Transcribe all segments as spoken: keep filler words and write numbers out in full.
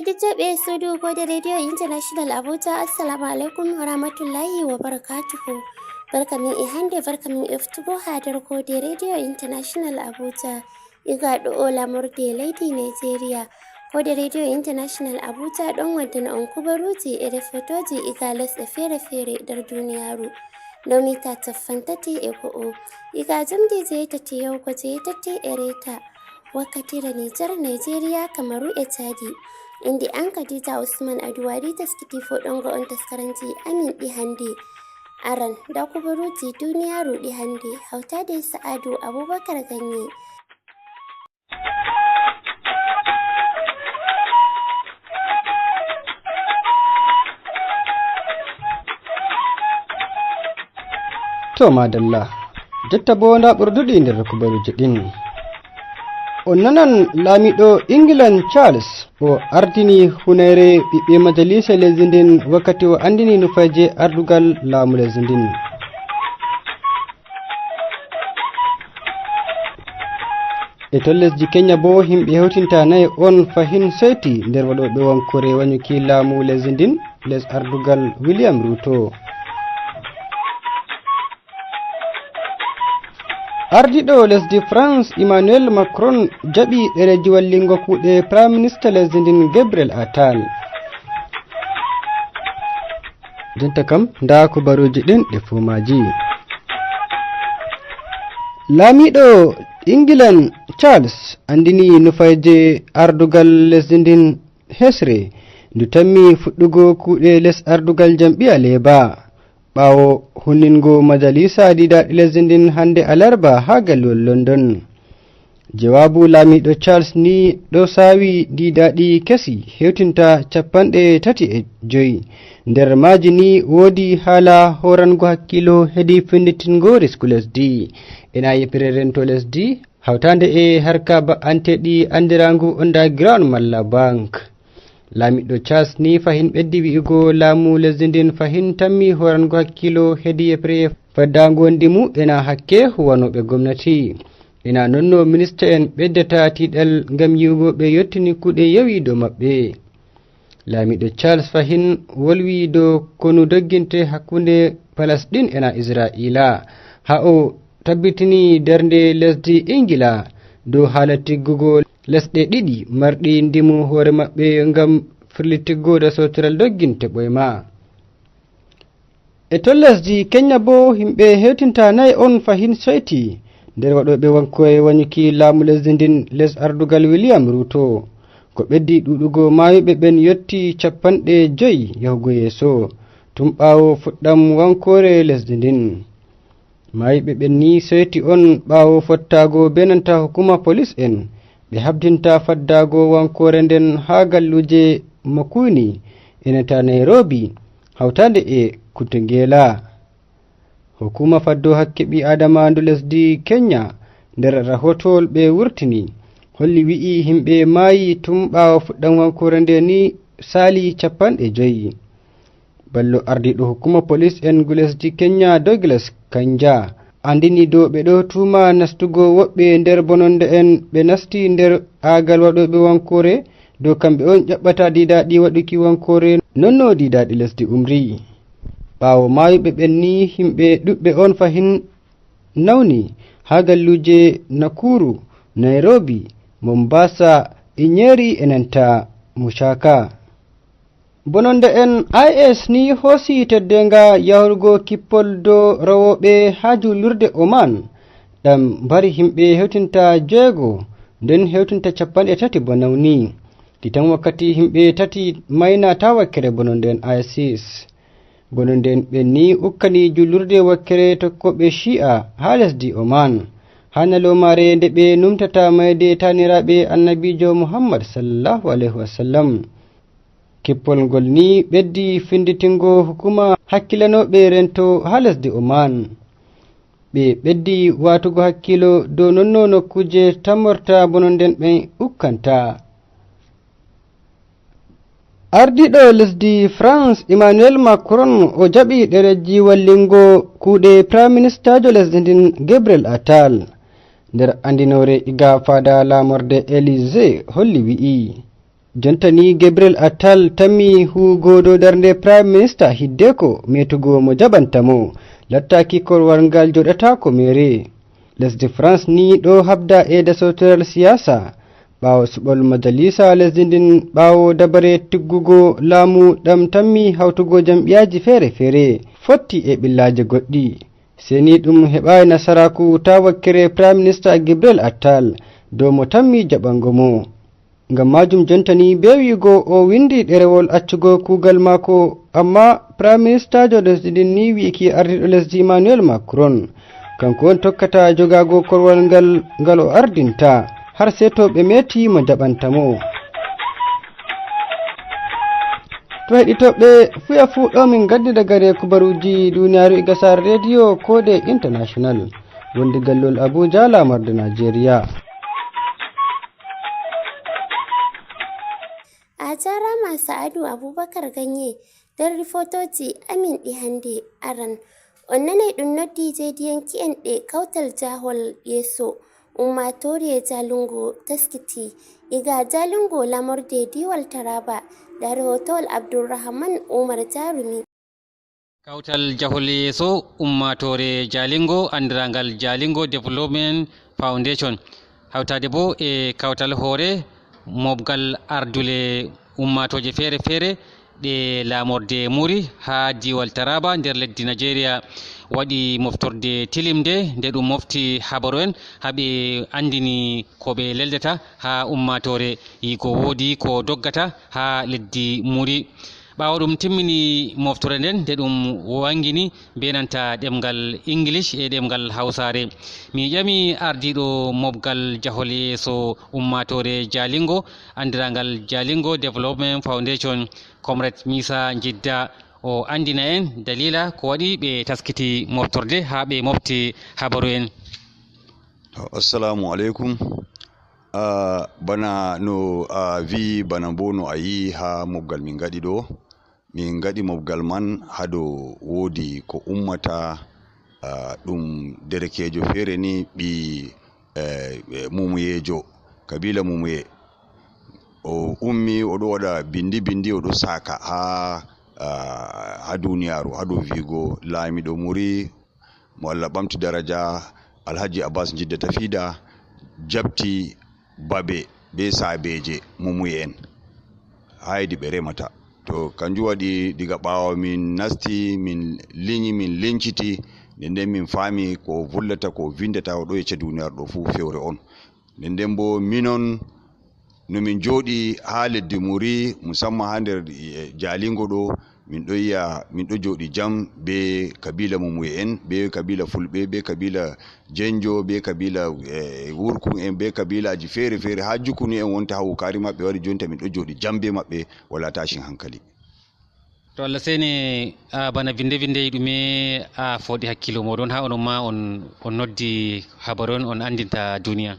Heɗiiɗo ɓe suudu Koode Radio International Abuja, assalamu alaikum wa rahmatullahi wa barakatuhu. Barka min e hannde, barka min eftugo haa nder Koode Radio International Abuja. Iga ɗo o lamorde leydi Nigeria. Koode Radio International Abuja ɗon waddana on kubaruuji e refotooji iga lesɗe feere-feere nder duniyaaru. Nder mita cappanɗe tati e go'o. Iga jamdi jeetati yahugo jeetati e reeta. Wakkatire Nijar, Nigeria, Kamaru e Chadi. Innde am Khadija Usman Aduwari, taskiti foɗongo on taskaranji amin ɗi hannde. Aran, nda kubaruuji duniyaaru ɗi hannde, hawtaade Sa'adu Abubakar Ganye. To madalla, jotta bo nda ɓurduɗi nder kubaruuji ɗin. On nanan laamiiɗo England Charles o ardini hunayre ɓiɓɓe majalisa lesdi ndin wakkati o andini nufayje ardugal laamu lesdi ndin. E ton lesdi Kenya bo himɓe hewtinta nayi on fahin soyti nder waɗoɓe wankore wanyuki laamu lesdi ndin les ardugal William Ruto. Ardiɗo lesdi France Emmanuel Macron jaɓi ɗereji wallingo kuuɗe Prime Minister lesdi ndin Gabriel Attal. Jonta kam nda kubaruji ɗin ɗe fumaji. Laamiɗo England Charles andini nufayje ardugal lesdi ndin hesre ndu tammi fuɗɗugo kuuɗe les ardugal jam'iya Labour. Ɓaawo hunningo majalisa diidaaɗi lesdi ndin hannde alarba haa galluwol London. Jawaabu laamiiɗo Charles ni ɗo saawi diidaaɗi kesi hewtinta capanɗe tati e joyi. Nder maaji ni woodi haala hoorango hakkiilo hedi fennditingo risku lesdi. Ena yeppere rento lesdi, hawtaande e harka ba'anteeɗi anndiraangu underground malla bank. Laamiɗɗo Charles ni fahin ɓeddi wi'ugo laamu lesdi ndin fahin tammi hoorango hakkiilo hedi yeppere faddaango ndimu ena hakke huwanooɓe gomnati. Ena nonno minista en ɓeddata tiiɗal ngam yi'ugo ɓe yottini kuuɗe yowi dow maɓɓe. Laamiɗɗo Charles fahin wolwi dow konu dogginte hakkunde Palesɗin ena Isra'iila. Haa o tabbitini darnde lesdi Ingila dow haala tiggugo lesɗe ɗiɗi marɗi ndimu hoore maɓɓe ngam firlitiggo dasootiral dogginte ɓoyma. E ton lesdi Kenya bo himɓe hewtinta nayi on fahin soyti nder waɗoɓe wankoye wanyuki laamu lesdi ndin les ardugal William Ruto. Ko ɓeddi ɗuɗugo maayuɓe ɓen yotti capanɗe joyi yahugo yeeso tun ɓaawo fuɗɗam wankore lesdi ndin. Maayuɓe ɓen ni soyti on ɓaawo fottaago be nanta hukuma polis en ɓe habdinta faddaago wankore nden haa galluje Makueni enanta Nairobi hawtaade e Kutungela. Hukuma faddo hakke ɓi adamaandu lesdi Kenya nder rahotowol ɓe wurtini holli wi'i himɓe maayi tun ɓaawo fuɗɗam wankore nde ni saali capanɗe joyi. Ballo ardiiɗo hukuma polis en ngu lesdi Kenya Douglas Kanja andini dow ɓe ɗo tuuma nastugo woɓɓe nder bononde en ɓe nasti nder aagal waɗoɓe wankore dow kamɓe on ƴaɓɓata diidaaɗi waɗuki wankore nonno diidaaɗi lesdi umri. Ɓaawo maayuɓe ɓen ni himɓe ɗuɗɓe on fahin nawni haa galluuje Nakuru, Nairobi, Mombasa, Nyeri e nanta Mushaka. Bononde en I S ni hoosi teddenga yahugo kippol dow rowooɓe haa juulirde Oman ɗam mbari himɓe hewtinta jeego nden hewtinta capanɗe tati bo nawni. Kitan wakkati himɓe tati mayna ta wakkere bononde en I S. Bononde en ɓen ni ukkani juulirde wakkere tokkooɓe Shi'a haa lesdi Oman haa naloomaare nde ɓe numtata mayde taaniraaɓe Annabiijo Muhammad sallallahu alayhi wa sallam. Kippol ngol ni ɓeddi finnditingo hukuma hakkilanooɓe rento haa lesdi Oman. Ɓe ɓeddi waatugo hakkiilo dow nonno nokkuuje tammorta bononde en ɓen ukkanta. Ardiiɗo lesdi France Emmanuel Macron o jaɓi ɗereji wallingo kuuɗe Prime Ministerjo lesdi ndin Gabriel Attal. Nder andinoore iga fada laamorde Élysée holli wi'i. Jontani Gabriel Attal tammi huugo dow darnde Prime Minister hiddeko metugo mo jaɓanta mo. Lattaaki korwal ngal joɗata ko mere. Lesdi France ni ɗo habda e dasotoral siyasa. Ɓaawo suɓol majalisa lesdi ndin, ɓaawo dabare tiggugo laamu ɗam tammi hawtugo jam'iyaji feere-feere fotti e ɓillaje goɗɗi. Seni ɗum heɓayi nasaraku ta wakkere Prime Minister Gabriel Attal dow mo tammi jaɓango mo. Ngam majum jontani be wi'ugo o windi ɗerewol accugo kuugal maako, amma Prime Minister jo lesdi ndin ni wi'iki ardiɗo lesdi Emmanuel Macron. Kanko on tokkata jogago korwal ngal, ngal o ardinta, har sey to ɓe meti mo jaɓanta mo. To heɗitoɓe, fuya fu ɗo min gaddi dagare kubaruji duniyaru e gasar rediyo Kode International. Wonde gallol Abuja, lamorde Najeriya. A jarama Sa'adu Abubakar Ganye nder rifotooji amin ɗi hannde. Aran, on nanay ɗum noddi jeydiyanke'en ɗe kawtal jahol yeeso ummaatoore Jalingo taskiti. Iga Jalingo lamorde diiwal Taraba, nder rahootowol Abdulrahman Umar Jarumi. Kawtal jahol yeeso ummaatoore Jalingo, anndirangal Jalingo Development Foundation, hawtaade bo e kawtal hoore mobgal ardule ummaatooje feere-feere ɗe laamorde Muri haa diiwal Taraba nder leddi Najeriya, waɗi moftorde tilimde nde ɗum mofti habaru en haa ɓe anndini ko ɓe leldata haa ummaatoore, yi ko woodi ko doggata haa leddi Muri. Ɓaawo ɗum timmini moftorde nden, nde ɗum wangini be nanta ɗemngal English e ɗemngal Hawsaare. Mi ƴami ardiiɗo mobgal jahol yeeso ummaatoore Jalingo, anndirangal Jalingo Development Foundation, Comrade Misa Jidda, o anndina en dalila ko waɗi ɓe taskiti moftorde haa ɓe mofti habaru en. Assalamu alaikum. Ah, bana no a vi, bana bo no a yi ha mobgal min gaɗi ɗo. Min gaɗi mobgal man ha dow woodi ko ummata, ah, ɗum derekejo feere ni ɓi, eh, eh, mumuyejo, kabila mumuye. O ummi, o ɗo waɗa bindi bindi, o ɗo saka ha, ah, ha duniyaru, ha dow vigo laamiɗo muri, mo Allah ɓamti daraja, Alhaji Abbas Jidda Tafida, jaɓti babe be saabeje mumuye en. Haydi ɓe remata. To kanjum waɗi diga ɓaawo min nasti, min linyi, min linciti, nden nden min faami ko o vollata, ko o vindata, o ɗo yecca duniyaaru ɗo fuu fewre on. Nden nden bo minon no min jooɗi ha leddi muri, musamman ha nder, eh, Jalingo ɗo, min ɗo yiya, min ɗo jooɗi jam be kabila mumuye en, be kabila fulɓe, be kabila jenjo, be kabila, eh, wurkun en, be kabilaji feere-feere, ha jukunu en wonta ha wukari maɓɓe wari. Jonta min ɗo jooɗi jam be maɓɓe, wala tashin hankali. To Allah sene, a bana vinde vinde e ɗume a foɗi hakkilo moɗon ha onon ma on, on noddi habaru on, on andinta duniya?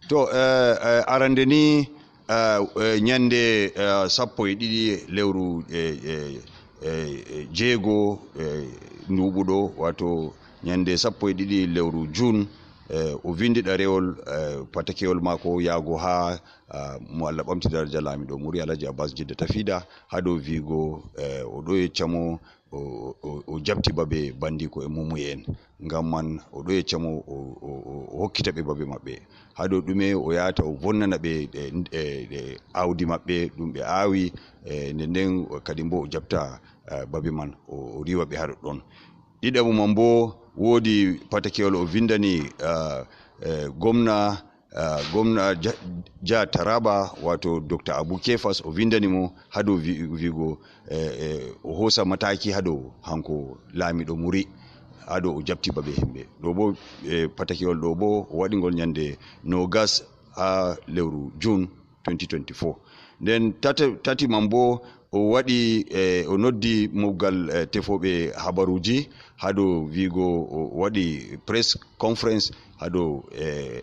To, eh, eh, arande ni, eh, eh, nyande, eh, sappo e ɗiɗi lewru, eh, eh, eh, eh, jeego, eh, nduɓu ɗo, wato nyande sappo e ɗiɗi lewru jun, eh, o vindi ɗarewol, eh, patakewol maako yaago ha, ah, mo Allah ɓamti daraja laamiɗo muri Alhaji Abbas Jidda Tafida, ha dow vigo, eh, o ɗo yecca mo o, o, o, o jaɓti babe bandiko e mumuye en. Ngam man, o ɗo yecca mo o, o, o, o hokkita ɓe babe maɓɓe. Ha dow ɗume o yahata o vonnana ɓe ɗe, ɗe, ɗe awdi maɓɓe ɗum ɓe aawi, e, nde nden kadi mbo o jaɓta, eh, babe man, o, o riiwa ɓe ha ɗoɗɗon. Ɗiɗaɓu man bo woodi patakewol o vindani, eh, eh, gomna, ah, gomna ja, ja Taraba, wato Docteur Abu Kefas, o vindani mo ha dow vi, vigo, eh, eh, o hosa mataki ha dow hanko laamiɗo muri, ha dow o jaɓti babe himɓe. Ɗo bo, eh, patakewol ɗo bo o waɗi ngol nyande nogas ha lewru jun twenty twenty-four. Nden tata, tati man bo o waɗi, eh, o noddi mobgal, eh, tefoɓe habaruji ha dow vigo o waɗi press conference ha dow, eh,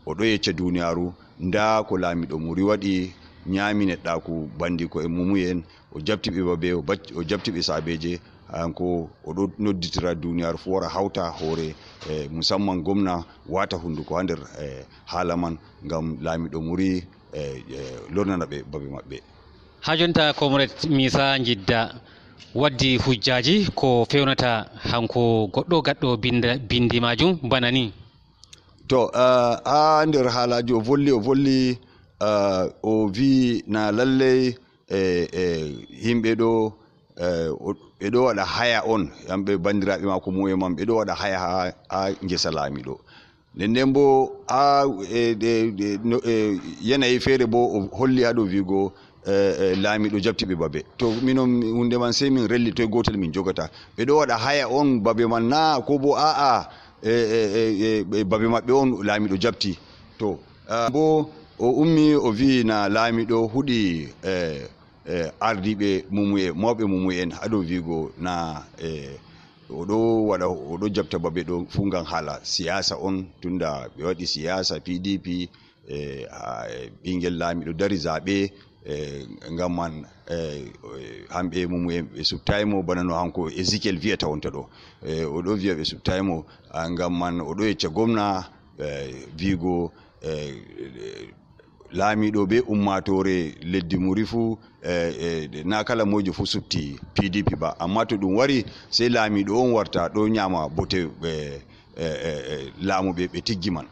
o ɗo yecca duniyaaru, nda ko laamiɗo muri waɗi, nyaami neɗɗaaku bandiko e mumuye en, o jaɓti ɓe babe, o bac, o jaɓti ɓe saabeje, hanko o ɗo nodditira duniyaaru fu wara hawta hoore, eh, musamman gomna wata hunduko ha nder, eh, haala man, ngam laamiɗo muri e, e, lornana ɓe babe maɓɓe. Haa jonta, Comrade Misa Jidda waddi hujjaaji ko fewnata hanko goɗɗo gaɗɗo binda-, bindi majum bana ni. To, ah, haa nder haalaaji o volli, o volli, ah, o vi na lallay, e, e, yimɓe ɗo, e, o, ɓe ɗo waɗa haya on, yamɓe banndiraaɓe maako mu'en man, ɓe ɗo waɗa haya haa, haa ngesa laamiɗo. Nden nden bo, haa, e, e, e, no, e, yanayi feere bo, o holli haa ɗo vi'ugo, e, e, laamiɗo jaɓti ɓe babe. To minon huunde man, sey min rellitoy gootel min jogata. Ɓe ɗo waɗa haya on babe man na, ko bo a'a, e, e, e, e, e, babe maɓɓe on laamiɗo jaɓti. To, ah, bo o ummi, o vi'i na laamiɗo huɗi, e, e, ardiiɓe mumuye, mawɓe mumuye en haa dow vi'ugo na, e, o ɗo waɗa, o ɗo jaɓta babe ɗo fuu ngam haala siyaasa on, tunda ɓe waɗi siyaasa P D P, e, haa, e, ɓinngel laamiiɗo dari zaɓe, e, ngam man, e, e, hamɓe mumuye ɓe suɓtaay mo, bana no hanko Ezekiel vi'ata wonta ɗo. E, o ɗo vi'a ɓe suɓtaay mo, a, ngam man o ɗo yecca gomna, e, vi'ugo, e, e, laamiiɗo be ummaatoore leddi muri fuu, e, e, na kala moyjo fuu suɓti P D P ba. Ammaa to ɗum wari, sey laamiiɗo on warta ɗo nyaama bote, e, e, e, e, laamu ɓe, ɓe tiggi man.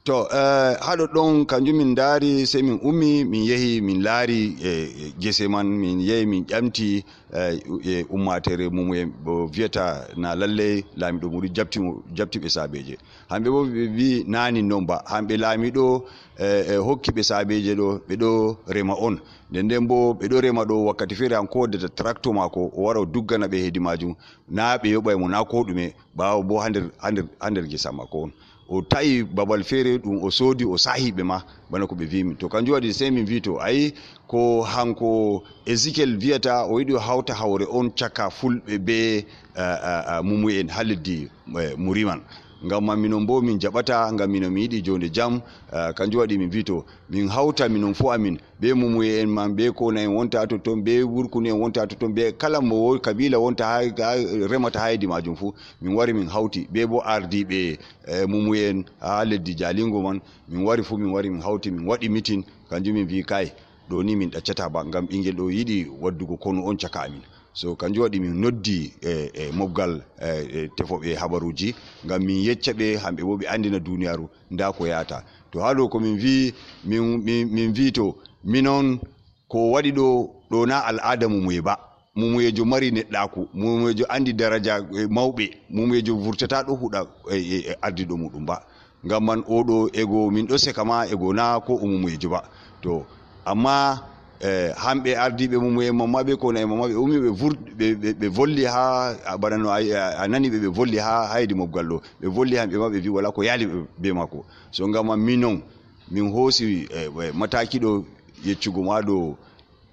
To, e, haa ɗoɗɗon kanjum min ndaari, sey min ummi, min yehi, min laari, e, e, gese man, min yehi, min ƴamti, e, e, ummaatoore mumuye bo vi'ata na lallay laamiiɗo muri jaɓti mo, jaɓti ɓe saabeeje. Hamɓe bo ɓe mbi'i naani non ba. Hamɓe laamiiɗo, e, e, hokki ɓe saabeeje ɗo, ɓe ɗo rema on. Nden nden bo ɓe ɗo rema ɗo wakkati feere hanko waddata trakto maako, o wara o duggana ɓe hedi maajum. Na ɓe yoɓay mo, na ko ɗume. Ɓaawo bo haa nder, haa nder, haa nder ngesa maako on. O ta'i babal feere ɗum o soodi, o sahi ɓe ma, bana ko ɓe vi'i min. To kanjum waɗi sey min vi'i to, ayi, ko hanko Ezekiel vi'ata, o yiɗi o hawta hawre on caka fulɓe be, a, a, a, mumuye en haa leddi, e, muri man. Ngam man minon bo min jaɓata, ngam minon mi yiɗi joonde jam, a, kanjum waɗi min vi'i to, min hawta minon fuu amin, be mumuye en man, be kona en wonta totton, be wurkuni en wonta totton, be kala mo wo-, kabiila wonta haa, haa remata haa hedi maajum fuu. Min wari min hawti, be bo ardiiɓe, e, mumuye en haa leddi Jalingo man, min wari fuu, min wari min hawti, min waɗi mitin, kanjum min vi'i kay, ɗo ni min ɗaccataa ba, ngam ɓinngel ɗo yiɗi waddugo konu on caka amin. So kanjum waɗi min noddi, e, e, mobgal, e, e, tefooɓe habaruuji, ngam min yecca ɓe, hamɓe bo ɓe anndina duuniyaaru ndaa ko yahata. To haa ɗo ko min vi'i, min, min, min vi'i to, minon ko waɗi ɗo, ɗo na al'aada mumuye ba. Mumuyeejo mari neɗɗaaku, mumuyeejo anndi daraja, e, mawɓe, mumuyeejo vurtataa ɗo huɗa, e, e, e, ardiiɗo muuɗum ba. Ngam man, oo ɗo ego min ɗo seka ma, ego na ko o mumuyeejo ba. To, ammaa, e, hamɓe ardiiɓe mumuye en man ma, ɓe kona en man ma, ɓe ummi ɓe vur-, ɓe, ɓe, ɓe volli haa, a, bana no a, a, a nani ɓe, ɓe volli haa, haa hedi mobgal ɗo. Ɓe volli hamɓe ma, ɓe vi'i walaa ko yaali ɓe, be maako. So ngam man, minon, min hoosi, e, e, mataaki ɗo yeccugo ma ɗo,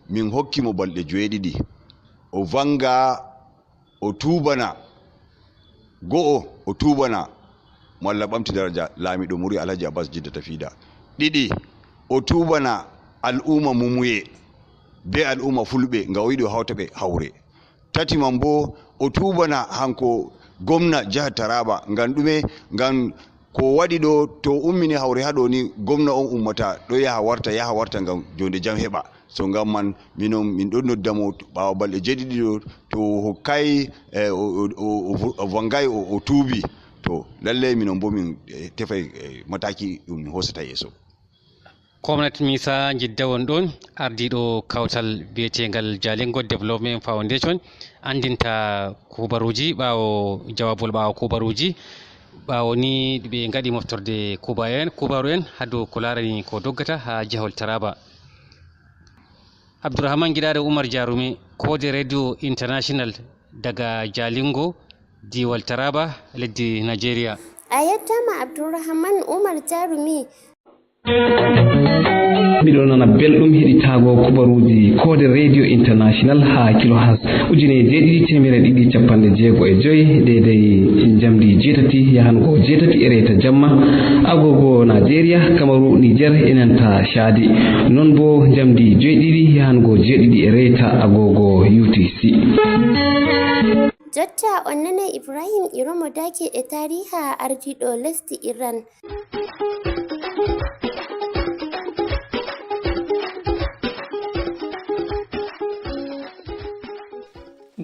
min hokki mo balɗe joweeɗiɗi. O vanga, o tuubana. Go'o, o tuubana mo Allah ɓamti daraja laamiiɗo muri Alhaji Abbas Jidda Tafida. Ɗiɗi, o tuubana al'umma mumuye be al'umma fulɓe ngam o yiɗi o hawta ɓe hawre. Tati man bo, o tuubana hanko gomna jiha Taraba. Ngam ɗume? Ngam ko o waɗi ɗo, to o ummini hawre haa ɗo ni, gomna on ummata, ɗo yaha warta, yaha warta ngam joonde jam heɓa. So ngam man, minon, min ɗon nodda mo ɓaawo balɗe jeeɗiɗi ɗo, to o hokkay, e, o, o, o, o vo-, o vangay, o, o tuubi, to lallay minon bo min, e, tefay, e, mataaki ɗum min hoosata yeeso. Comrade Misa Jidda won ɗon, ardiiɗo kawtal biyeteengal Jalingo Development Foundation, anndinta kubaruuji ɓaawo jawaabol, ɓaawo kubaruuji. Ɓaawo ni ɓe ngaɗi moftorde kuba en, kubaru en haa dow ko laarani ko doggata haa jihawol Taraba. Abdourahmane Giɗaaɗo Oumar Diaroumé, Koode Radio International daga Jalingo, diiwal Taraba, leddi Nigeria. A yettaama Abdourahmane Oumar Diaroumé. Miɗo nana belɗum heɗitaago kubaruuji Koode Radio International haa kilohas ujine jeeɗiɗi teemere ɗiɗi cappanɗe jeego e joy, deydey njamdi jeetati yahango jeetati e reeta jamma, agogo Nigeria, Kamaru, Niger e nanta Chadi. Non bo njamdi joyɗiɗi yahango jeeɗiɗi e reeta agogo U T C. Jotta on nanay Ibrahim Iromo Dake e taariha ardiiɗo lesdi Iran.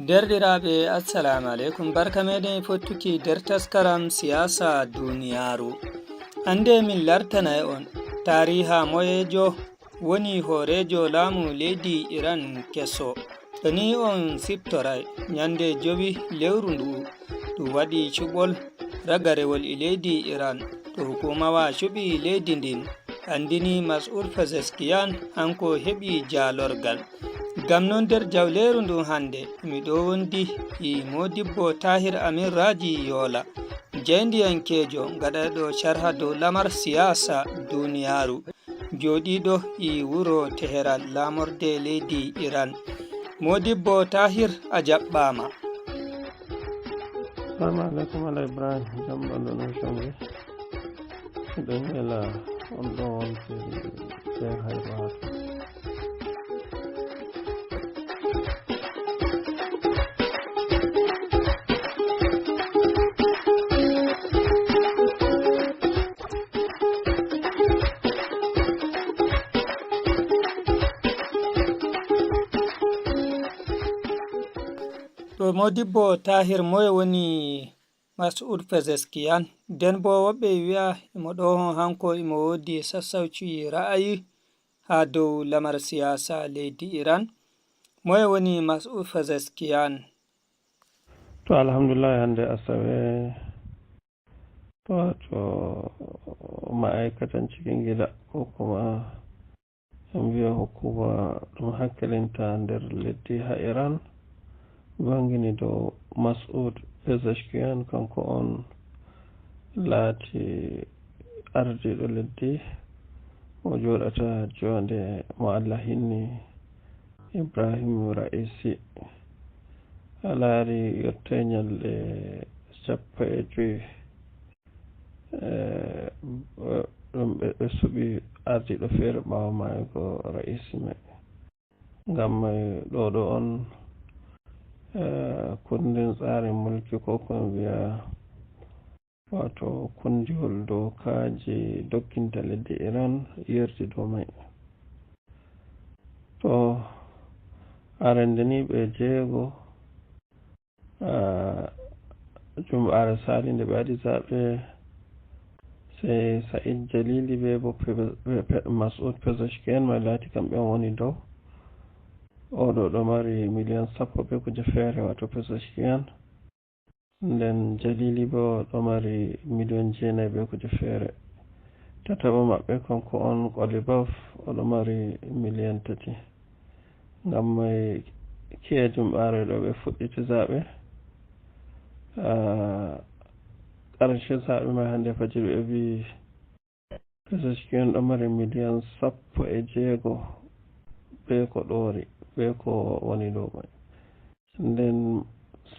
Derɗiraaɓe, assalamu aleykum. Barka meɗen e fottuki nder taskaram siyaasa duniyaaru. Hannde min lartanay on taariha moyeejo woni hooreejo laamu leydi Iran keso. To ni on siftoray, ñande jowi lewru ndu, ɗum waɗi cuɓol ragarewol e leydi Iran. To hukumawa cuɓi leydi ndin, anndini Mas'ud Pezeshkian hanko heɓi jaalorgal. Ngam non nder jawleeru ndun hannde, mi ɗo wondi e Modibbo Tahir Amin Raji Yola, jaayndiyankeejo gaɗayɗo sharha dow lamar siyaasa duniyaaru, jooɗiiɗo e wuro Teheran, laamorde leydi Iran. Modibbo Tahir, a jaɓɓaama. Assalamu aleykum, Ala Ibrahim. Jam ɓandu non, Shamri. Miɗen wela on ɗo wontiri be haybaatu. To Modibbo Tahir, moye woni Mas'ud Pezeshkian? Nden bo woɓɓe e wi'a imo ɗo hanko imo woodi sassawci ra'ayi haa dow lamar siyaasa leydi Iran. Moye woni Mas'ud Pezeshkian? To, alhamdulillahi, hannde asawe, wato ma'aikatan cikin gida ko kuma en mbiya hukuma ɗum hakkilinta nder leddi ha Iran, ɓe ɓangini dow Mas'ud Pezeshkian, kanko on laati ardiiɗo leddi mo jooɗata jonde mo Allah hinni, Ibrahim Ra'isi. A laari yotte ñalɗe sappo e joy, eh, ɗum ɓe, ɓe suɓi ardiiɗo feere ɓaawo maayugo Ra'isi may. Ngam may ɗo ɗo on, eh, kundin tsarin mulki ko ko wiya wato kundiwol dokaji dokkinta leddi Iran yerdi dow may. To, arande ni ɓe jeego, ah, jumɓaare sali nde ɓe waɗi zaɓe, sey Sa'id Jalili be bo Pe-, Pe-, Pe-, Mas'ud Pezeshkian may laati kamɓe on woni dow. Oɗo ɗo mari miliyan sappo be kuje feere, wato Pezeshkian. Nden Jalili bo ɗo mari miliyon jeenayi be kuje feere. Tataɓo maɓɓe kanko on Qolibov, oɗo mari miliyon tati. Ngam may ki'e jumɓaare ɗo ɓe fuɗɗiti zaɓe. Ah, ƙarshe zaɓe may hannde fajiri ɓe vi'i Pezeshkian ɗo mari miliyan sappo e jeego be ko ɗoori, be ko woni dow may. Nden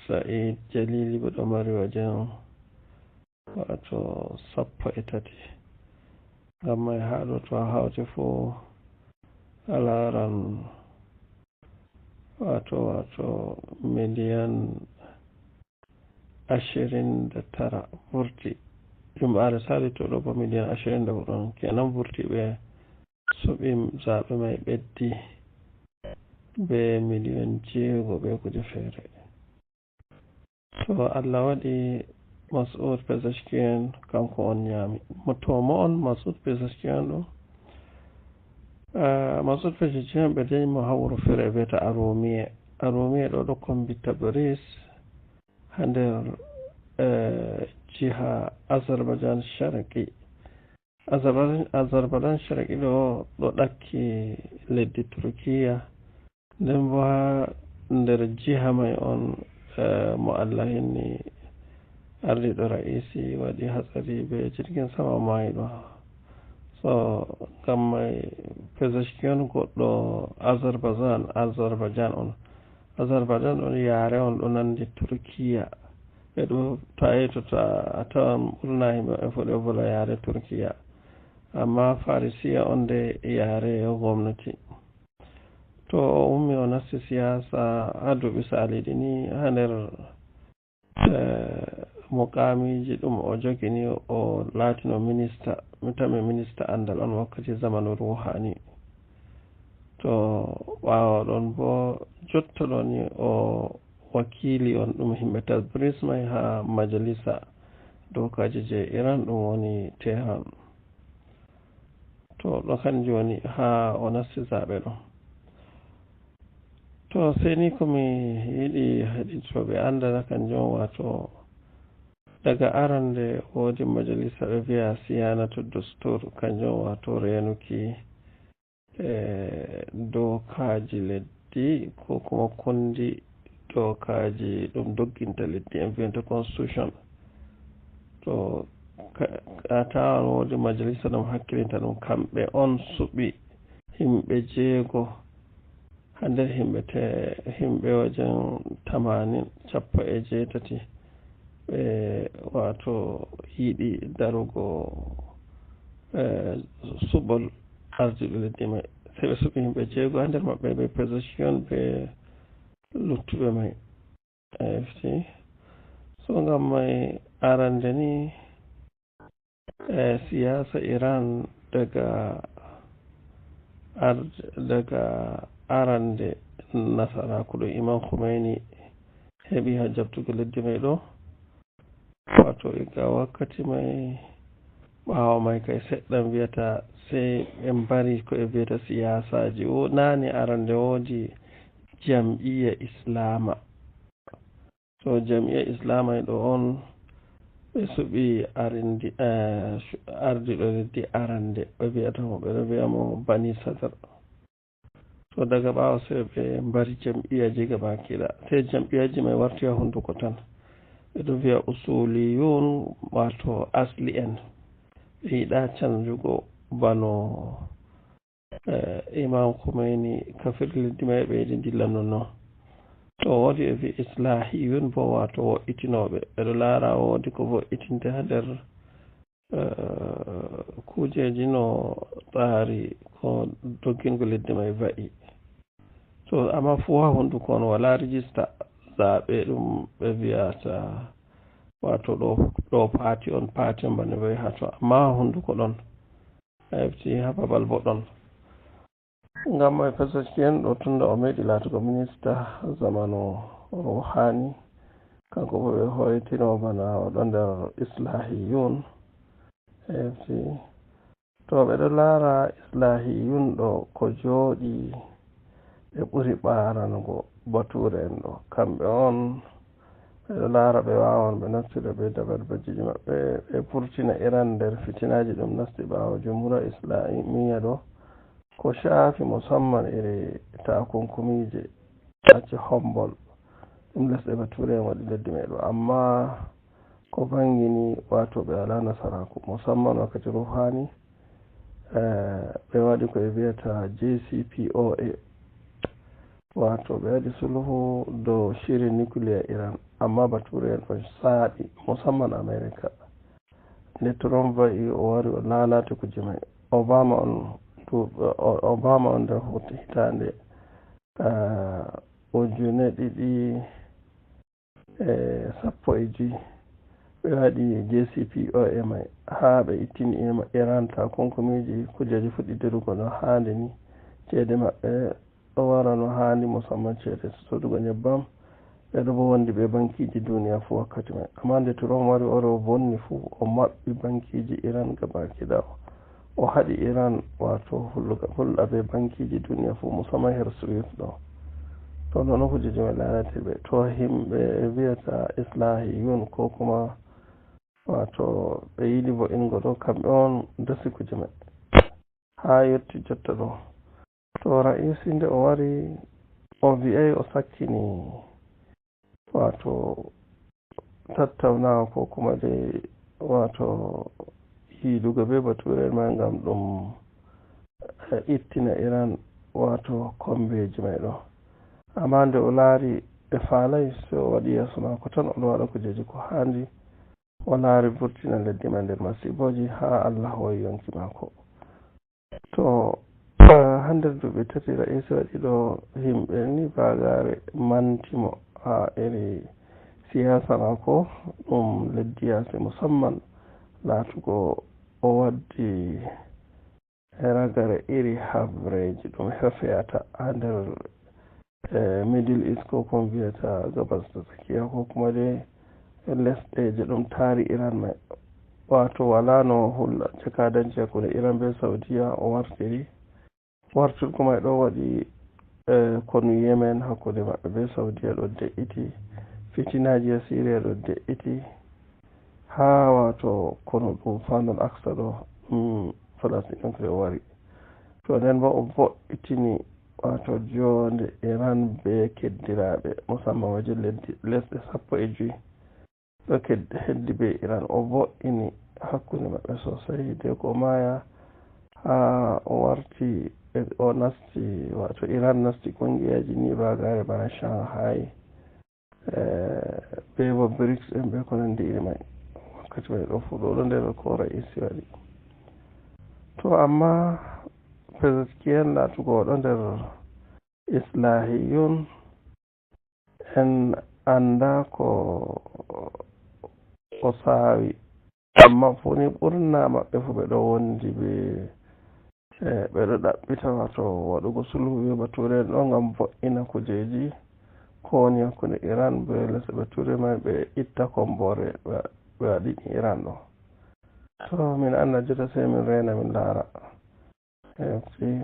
Sa'id Jalili bo ɗo mari wajen, wato, sappo e tati. Ngam may haa ɗo to a hawti fuu a laaran, wato, wato, miliyan ashirin da tara vurti. Jumɓaare sali to ɗo bo miliyan ashirin da huɗu on. Kenan vurti ɓe suɓi zaɓe may ɓeddi be miliyan jeego be kuje feere. To Allah waɗi Mas'ud Pezeshkian kanko on ñaami. Mo to mo on Mas'ud Pezeshkian ɗo. Ah, Mas'ud Pezeshkian ɓe dañi mo ha wuro feere e wiyata Aromiye. Aromiye ɗo ɗo kombi Tabriz ha nder, eh, jiha Azerbaijan Sharqi. Azerbaijan, Azerbaijan Sharqi ɗo, ɗo ɗakki leddi Turkiya. Nden bo ha nder jiha may on, eh, mo Allah hinni ardiɗo Ra'isi waɗi hatsari be jirgin sama maayi ɗo. So, ngam may Pezeshkian goɗɗo Azerbaijan, Azerbaijan on. Azerbaijan on yare on ɗo nandi Turkiya. Ɓe ɗo, to a yettoto a tawan ɓurna himɓe ɓe fof ɗo vola yare Turkiya. Amma Farisiya on de yare yo gomnati. To o ummi o nasti siyasa ha duuɓi saliɗi ni ha nder, eh, mukamiji ɗum o jogini o laatino minista, mi tami minista andal on wakkati zamanu Ruhani. To ɓawo ɗon bo jotto ɗo ni o wakiili on ɗum himɓe Tabris may haa majalisa dookaaji je Iran ɗum woni Tehran. To ɗo kan jooni haa o nasti zaɓe ɗo. To seni ko mi yiɗi heɗitoɓe anndana kan jooni wato daga arande woodi majalisa ɓe wiya siyanatu dustur, kanjum wato reenuki e dookaaji leddi ko kuma kundi dookaaji ɗum dogginta leddi en wiyanta constitution. To a tawan woodi majalisa ɗum hakkilinta ɗum, kamɓe on suɓi himɓe jeego haa nder himɓe te himɓe wajen tamanin, cappo e jeetati ɓe wato yiɗi darugo e suɓol ardiɗo leddi may. Sey ɓe suɓi himɓe jeego haa nder maɓɓe ɓe Pezeshkian ɓe luttuɓe may. A hefti. So ngam may arande ni e siyaasa Iran daga ar- daga arande nasaraaku ɗo Imam Khomeini heɓi haa jaɓtugo leddi may ɗo. Wato iga wakkati may ɓaawo may kay seɗɗan wiyata sey ɓe mbari ko e wiyata siyaasaaji. Wo- naane arande woodi jam'iyya Islama. So jam'iyya Islama e ɗo on ɓe suɓi arindi- eh, ardiɗo leddi arande ɓe wiyata mo ɓe ɗo wiya mo Bani Sadr. To daga ɓaawo sey ɓe mbari jam'iyaji gaba kiɗa. Sey jam'iyaji may warti haa hunduko tan. Ɓe ɗo wiya usuliyun, wato asli en. Ɓe yiɗa canjugo bano, eh, Imam Khomeini kafiri leddi may ɓe yiɗi dilla non non. To woodi ɓe wiya islahiyun bo, wato wo'itinooɓe. Ɓe ɗo laara woodi ko wo'itinte haa nder eh, kuujeeji no tsaari ko doggingo leddi may va'i. So, amma fuu haa hunduko on walaa rijista zaɓe ɗum ɓe wiyata, wato ɗo, ɗo paati on, paati on bane va'i haa to, amma haa hunduko ɗon, a hefti haa babal bo ɗon. Ngam e Pezeshkian ɗo tunda o meeɗi laatugo minista zamanu Rouhani, kanko bo ɓe hoytino bana o ɗo nder islahiyun. A hefti. To ɓe ɗo laara islahiyun ɗo ko jooɗi ɓe ɓuri ɓaarango batuure en ɗo. Kamɓe on ɓe ɗo laara ɓe waawan ɓe naftira be dabarbejiji maɓɓe ɓe vurtina Iran nder fitinaaji ɗum nasti ɓaawo jumhuriya islamiya ɗo. Ko shaafi musamman iri takunkumiije acce hombol ɗum lesɗe bature en waɗi leddi may ɗo, amma ko bangini wato ɓe alaa nasaraaku musamman wakkati Rouhani, eh, ɓe waɗi ko ɓe wiyata J C P O A, wato ɓe waɗi sulhu dow shiri nuclear Iran, amma bature en ɗon saaɗi musamman America. Nde Trump va'i o wari o laalati kuje may. Obama on du- o- Obama on nder hut- hitaande, ah, ujune ɗiɗi e sappo e joyi ɓe waɗi J C P O A may haa ɓe ittini Ima- Iran takunkumiiji, kujeeji fuɗɗi darugo no haandi ni. Ceede maɓɓe ɗo wara no haandi, musamman ceede sodugo nyebbam. Ɓe ɗo bo wondi be bankiiji duniya fuu wakkati may. Amma nde Trump wari, o ɗo bonni fuu, o maɓɓi bankiiji Iran gabaki ɗaya. O haɗi Iran, wato, hulluga, hulɗa be bankiiji duniya fuu, musamman her Swift ɗo. To, non kujeeji may laalati ɓe. To, himɓe wiyata islahiyun ko kuma, wato, ɓe yiɗi vo'ingo ɗo, kamɓe on dasi kuje may. Haa yotti jotta ɗo. To, Raisi nde o wari, o vi'ay o sakkini, wato, tattaunawa ko kuma dai, wato, yiidugo be bature en ma ngam ɗum, eh, ittina Iran, wato, kombeji may ɗo. Amma nde o laari ɓe faalay, so o waɗi yeeso maako tan, o ɗo waɗa kujeji ko haandi. O laari vurtina leddi ma nder masiibooji haa Allah hooyi yonki maako. To, eh, haa nder duuɓi tati Raisi waɗi ɗo, yimɓe ni baagaare manti mo haa iri siyaasa maako ɗum leddi yaasi, musamman laatugo o waddi ragare iri habreeji ɗum hefeyata haa nder e Middle East, ko kon wiyata Gabas Tsakiya, ko kuma de lesɗeeje ɗum taari Iran may. Wato wala no hulla jakadanciya ko Iran be Saudiya o wartiri. Wartirgo may ɗo waɗi, e, konu Yemen hakkunde maɓɓe be Saudiya ɗo de'iti. Fitinaaji e Siriya ɗo de'iti. Haa wato konu ɗum Fanul Aksa ɗo, ɗum Falasɗinenko'en wari. To nden bo o vo'itini wato joonde Iran be keddiraaɓe, musamman waje leddi, lesɗe sappo e joy. Ɗo ked-, heddi be Iran, o vo'ini hakkunde maɓɓe sosai. De ko maya haa o warti, e, o nasti, wato Iran nasti kongiyaji ni ragare bana Shanghai, e, be bo brics en be ko nandi iri mai. Wakkati mai ɗo fu ɗo ɗo nder ko raisi waɗi. To amma Pezeshkian latugo o ɗo nder Islahiyun, en annda ko o saawi, amma fuu ni ɓurna maɓɓe fuu ɓe ɗo wondi be, e, ɓe ɗo ɗaɓɓita wato waɗugo sulhu be Bature en ɗo ngam vo'ina kujeji ko woni hakkunde Iran be lesɗe Bature mai, ɓe itta kombore ɓe, ɓe waɗini Iran ɗo. To min annda jotta, sey min reena min laara. E, si.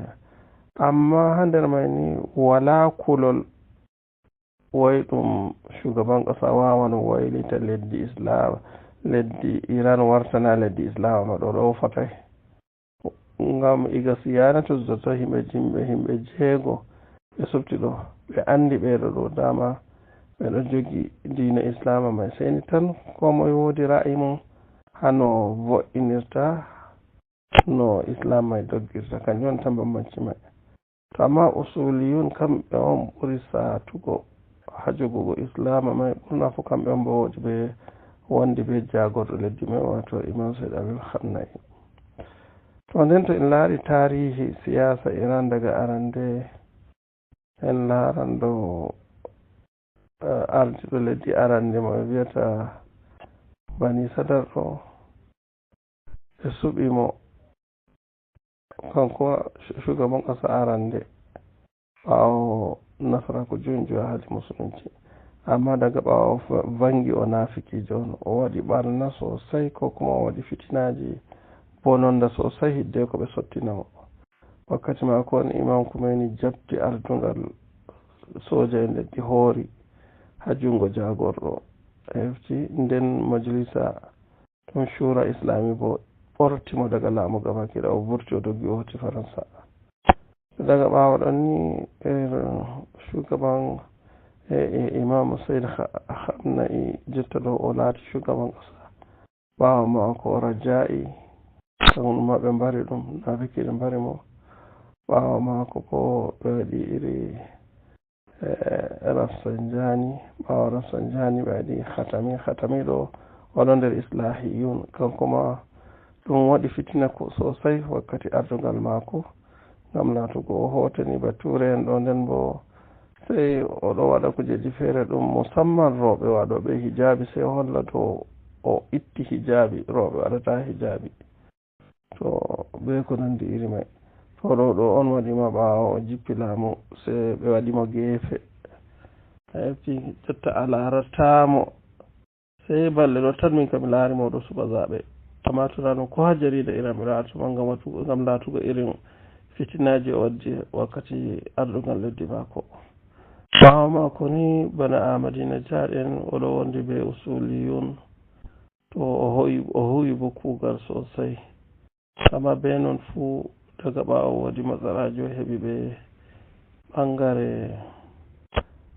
Amma haa nder mai ni wala kulol. Woy ɗum shugaban ƙasa wawan waylita leddi Islam, leddi Iran wartana leddi Islam ma ɗo, ɗo fotai. Ngam iga Siyanatu Zota himɓe jimɓe, himɓe jeego ɓe subti ɗo, ɓe andi ɓe ɗo, ɗo dama ɓe ɗo jogi diina Islam mai. Seni tan ko moy wodi ra'ayi mum hano vo'inirta no Islam mai doggirta, kanjum on tan bambanci mai. To amma usuliyun kamɓe on ɓuri satugo haa jogugo Islama mai, ɓurna fu kamɓe on bo wodi be, wondi be jagorɗo leddi mai, wato Imam Said Ali Khamenei. To nden to en laari tarihi siyasa Iran daga arande, en laaran ɗo, eh, ardiɗo leddi arande mo ɓe wiyata Bani Sadar ɗo, ɓe suɓi mo kanko shu-, shugaban ƙasa arande ɓaawo nasaraku junju haa hali musulunci. Amma daga ɓaawo fa-, vangi o nafikijo on, o waɗi ɓarna sosai, ko kuma o waɗi fitinaaji bononda sosai hidde ko ɓe sottina mo. Wakkati maako on Imam Khomeini jaɓti ardungal soja e leddi hoori haa jungo jagorɗo. A hefti nden majalisa ɗum Shura Islami bo ɓorti mo daga laamu gabaki ɗaya, o vurti o doggi o hoti Faransa. Daga ɓaawo ɗon ni, eh, shugaban, eh, eh, Imam Said Kha-, Khamenei jotta ɗo o laati shugaban ƙasa. Ɓaawo maako Raja'i, kanko ma ɓe mbari ɗum, nafikiiɓe mbari mo. Ɓaawo maako bo ɓe waɗi iri eh, Rafsanjani, ɓaawo Rafsanjani ɓe waɗi Khatami. Khatami ɗo, o ɗo nder Islahiyun. Kanko ma ɗum waɗi fitina ko sosai wakkati ardungal maako, ngam laatugo o hotani Bature en ɗo, nden bo sey o ɗo waɗa kujeji feere ɗum musamman rooɓe waɗooɓe hijabi, sey holla to o itti hijabi, rooɓe waɗata hijabi. To be ko nandi iri mai. To ɗo, ɗo on waɗi ma ɓaawo o jippi laamu, sey ɓe waɗi mo geefe. A hefti jotta a laarataa mo. Sey balɗe ɗo tan min kam mi laari mo ɗo suɓa zaɓe. Amma to na ɗum ko haa jarida Iran mi laarata ma ngam watugo, ngam laatugo irin fitinaaji o waddi wakkati ardungal leddi maako. Ɓaawo maako ni bana Ahmadinejad en, o ɗo wondi be usuliyun. To o hoyi, o huwi bo kuugal sosai. Amma be non fu, daga ɓaawo woodi matsalaaji o heɓi be ɓangare,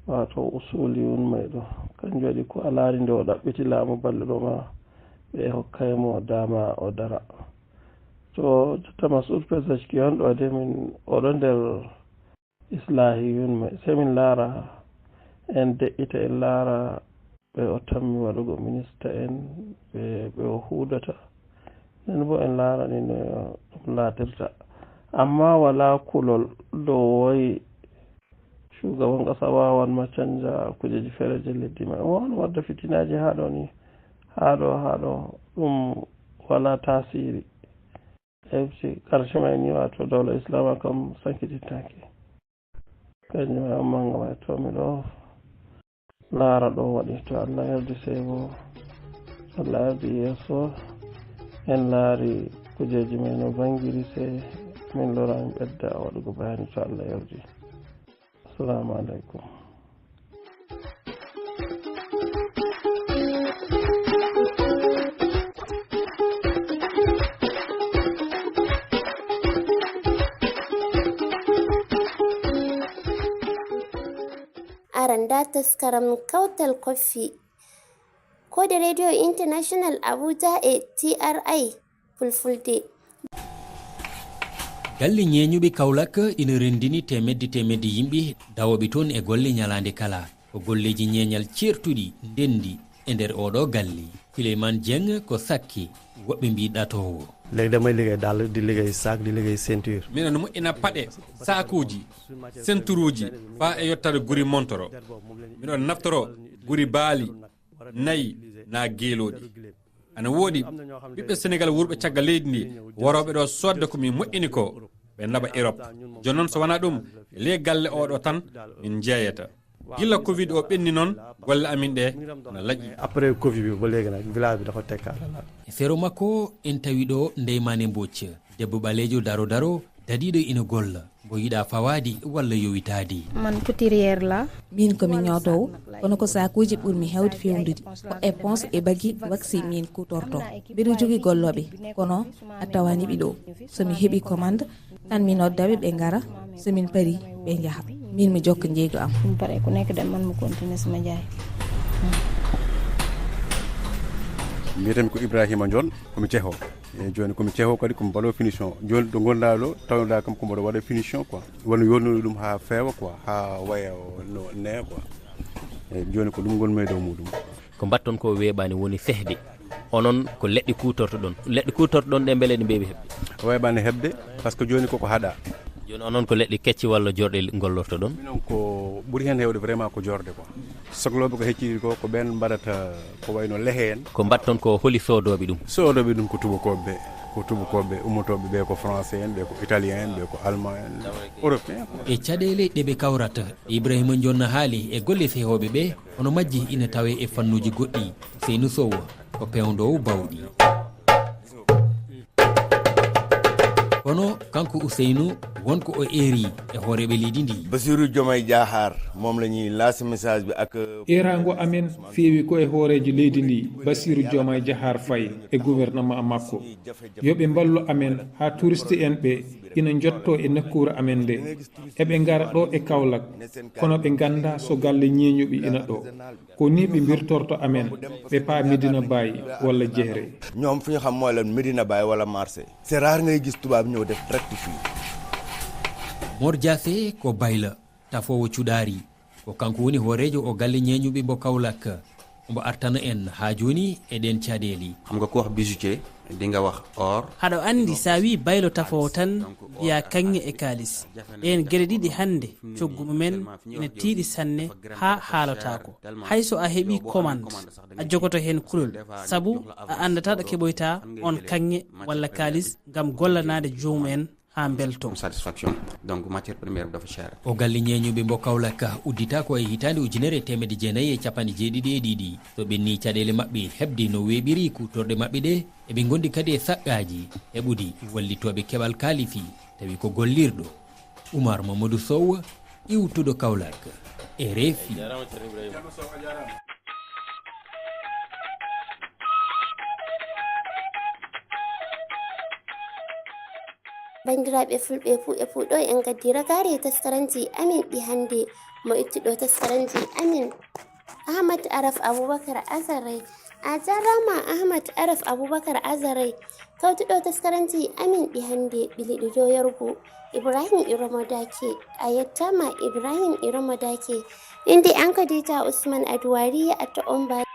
wato usuliyun mai ɗo. Kanjum waɗi ko a laari nde o ɗaɓɓiti laamu balɗe ɗo ma, ɓe hokkai mo dama o dara. To jotta Mas'ud Pezeshkian ɗo de min, o ɗo nder Islahiyun mai. Sey min laara, en de'ita, en laara ɓe o tammi waɗugo minista en, ɓe, ɓe o huudata. Nden bo en laara ni no ɗum laatirta. Amma wala kulol dow woy shugaban ƙasa wawan ma canja kujeji feere je leddi mai. O wawan wadda fitinaaji haa ɗo ni. Haa ɗo, haa ɗo, ɗum wala tasiri. Hefti karshe mai ni, wato dawla Islama kam sankitittaake. Kañum e ammaa ngam e toomi ɗo laara ɗo waɗi, to Allah yardi sey bo Allah yardi yeeso, en laari kujeeji men no bangiri, sey min lora min ɓedda waɗugo bayani to Allah yardi. Assalamu alaikum. Aran da taskaram kautal koffi. Ko da Radio International Abuja e T R I Fulfulde. Galle ñeeñuɓe Kaolack ina renndini teemedde teemedde yimɓe dawooɓe toon e golle ñalaande kala. Ko golleeji ñeeñal ceertuɗi, ndenndi e nder oɗo galle. Souleymane Dieng ko sakke, woɓɓe mbii ɗatoowo. Léegi damay liggéey dàll, di liggéey sac, di liggéey ceinture. Miɗo moƴƴina paɗe, saakuuji, senturuuji, faa e yottade guri montoro. Miɗo naftoro guri baali, nayi, naa geelooɗi. Ana woodi ɓiɓɓe Senegal wuurɓe caggal leydi ndi, warooɓe ɗo soodde ko min moƴƴini ko, ɓe naɓa Erop. Jooni noon so wanaa ɗum, e ley galle oo ɗoo tan min njeeyata. Gila covid o ɓenni noon, golle amin ɗe na laƴƴi. Après covid bi ba léegi nag village bi dafa tekkaat. E sero makko en tawi ɗo Ndeye Mané Mbodj, debbo ɓaleejo daro daro, dadiiɗo ina golla, mbo yiɗaa fawaade walla yowitaade. Man couturière la. Min ko mi ñootoowo, kono ko saakuuji ɓurmi heewde fewndude. Ko éponge e bagi waxi min kuutorto. Mbeɗo jogii gollooɓe, kono a tawaani ɓe ɗo. So mi heɓii commande, tan mi nodda ɓe, ɓe ngara, so min parii, ɓe njaha. Min mi jokka njeeygu am. Min pare ko nekk dem man mu continuer sama jaay. Mbiyetemi ko Ibrahima Ndion, komi ceho. Eyi, jooni komi ceho kadi komi balo finition. Jooni ɗo ngonɗaa ɗo, tawnoɗaa kam ko mboɗo waɗa finition quoi. Wano yolnude ɗum haa feewa quoi, haa waya no neeya quoi. Eyi, jooni ko ɗum ngonmi e dow muɗum. Ko mbaɗton ko weeɓaani woni fehde. Onon ko leɗɗe kuutortoɗon. Leɗɗe kuutortoɗon ɗe mbele ɗe mbeewi heɓde? Weeɓaani heɓde par ce que jooni koko haɗa. Jooni onon ko leɗɗe kecce walla jorɗe ngollortoɗon? Minon ko ɓuri heen heewde vraiment ko jorɗe quoi. Soklooɓe ko hecciri ko ko ɓeen mbaɗata ko wayno lehe en. Ko mbaɗton ko holi soodooɓe ɗum? Soodooɓe ɗum ko tubakooɓe ɓe, ko tubakooɓe ɓe, ummotooɓe ɓe ko français en, ɓe ko italien en, ɓe ko allemand en, européen quoi. E caɗeele ɗe ɓe kawrata, Ibrahima Jonna haali e golle sehooɓe ɓe, hono majji ina tawee e fannuuji goɗɗi. Seynu Sow ko peewndoowo bawɗi. Kono kanko Ousseynou won ko o eeri e hooreeɓe leydi ndi. Bassirou Diomaye Diakhar moom la ñuy lancer message bi ak. Eeraango amen feewi ko e hooreejo leydi ndi, Bassirou Diomaye Diakhar Faye e gouvernement makko. Yo ɓe mballu amen haa touriste en ɓe ina njotto e nokkuure amen nde. Eɓe ngara ɗo e Kaolack, kono ɓe nganndaa so galle ñeeñuɓe ina ɗo. Ko nii ɓe mbirtorto amen, ɓe paa Medina Baye walla Jehre. Ñoom fu ñu xam mooy lan Medina Baye wala marché. C'est rare ngay gis tubaab ñëw def direct fii. Mor Diassé ko bayla, tafoowo cuɗaari. Ko kanko woni hooreejo o galle ñeeñuɓe mbo Kaolack. Omo artana en haa jooni e ɗeen caɗeele. Xam nga ku wax bijoutier di nga wax or. Haɗo anndi so a wii baylo tafoowo tan mbiyaa kaŋŋe e kaalis. Ɗeen geɗe ɗiɗi hannde coggu mumen ina tiiɗi sanne haa haalotaako. Hay so a heɓii commande a jogoto heen kulol sabu a anndataa ɗo keɓoytaa oon kaŋŋe walla kaalis ngam gollanaade joomum en haa mbeltoo. Satisfaction. Donc matière première dafa cher. O galle ñeeñuɓe mbo Kaolack uddita ko e hitaande ujunere e teemedde jeenayi e capanɗe jeeɗiɗi e ɗiɗi. So ɓenni caɗeele maɓɓe heɓde no weeɓiri kuutorɗe maɓɓe ɗe, eɓe ngondi kadi e saqqaaji heɓude wallitooɓe keɓal kaalisi, tawi ko gollirɗo. Oumar Mamadou Sow, iwtuɗo Kaolack, R F I. Banndiraaɓe fulɓe e puuɗe puuɗo, en ngaddi ragaare e taskaranji amin ɗi hannde. Mo ittuɗo taskaranji amin, Ahmad Araf Abubakar Azaray. A jaaraama Ahmad Araf Abubakar Azaray. Kawtuɗo taskaranji amin ɗi hannde, ɓiliɗo dow yargo, Ibrahim Iromo Dake. A yettaama Ibrahim Iromo Dake. Innde am Khadija Usman Aduwari, a to'o mba.